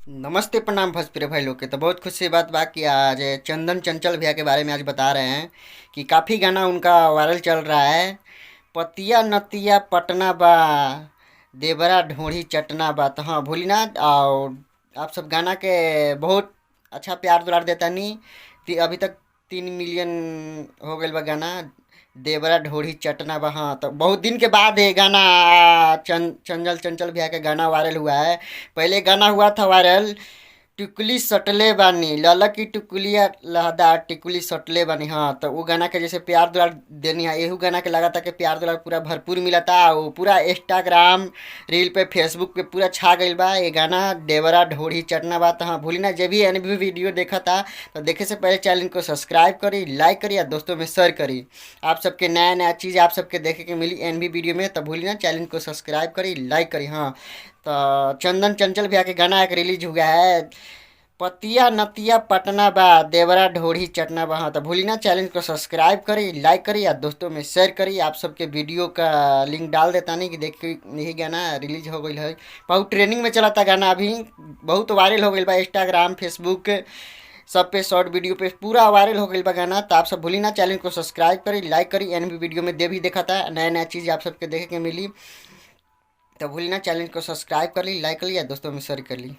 नमस्ते, प्रणाम भोजपुरी भाई लोग के। तो बहुत खुशी बात बा कि आज चंदन चंचल भैया के बारे में आज बता रहे हैं कि काफ़ी गाना उनका वायरल चल रहा है। पतिया नतिया पटना बा, देवरा ढोढ़ी चटना बा। तो हाँ भूली ना, और आप सब गाना के बहुत अच्छा प्यार दुलार देतानी। अभी तक 3 मिलियन हो गईल बा गाना देवरा ढोढ़ी चटना बा। हाँ, तो बहुत दिन के बाद ये गाना चंदन चंचल भैया का गाना वायरल हुआ है। पहले गाना हुआ था वायरल टिकुली सटले बानी ललक की टिकुलिया लहदा टिकुली सटले बानी। हाँ, तो वो गाना के जैसे प्यार दुलार देनी है, एहू गाना के लगाता के प्यार दुलार पूरा भरपूर मिलता। वो पूरा इंस्टाग्राम रील पे, फेसबुक पे पूरा छा गईल बा ये गाना देवरा ढोढ़ी चटना बा। तो हाँ भूली ना, जब भी एन भी वीडियो देखा था तो देखे से पहले चैनल को सब्सक्राइब करी, लाइक करी और दोस्तों में शेयर करी। आप सबके नया नया चीज़ आप सबके देखे के मिली एन भी वीडियो में। तो भूली ना, चैनल को सब्सक्राइब करी, लाइक करी। हाँ, तो चंदन चंचल भैया के गाना एक रिलीज हुआ है, पतिया नतिया पटना बा देवरा ढोढ़ी चटना बा। हाँ, तो भूली ना, चैनल को सब्सक्राइब करी, लाइक करी और दोस्तों में शेयर करी। आप सबके वीडियो का लिंक डाल देता नहीं कि देखी यही गाना रिलीज हो गई है। बहुत ट्रेंडिंग में चला था गाना, अभी बहुत वायरल हो गई बा। इंस्टाग्राम, फेसबुक सब पे, शॉर्ट वीडियो पे पूरा वायरल हो गई बा गाना। तो आप सब भूली ना, चैनल को सब्सक्राइब करी, लाइक करी। एन भी वीडियो में दे भी देखा था, नया नया चीज़ आप सबके देखे के मिली। तो भूली ना, चैनल को सब्सक्राइब कर ली, लाइक कर ली या दोस्तों में शेयर कर ली।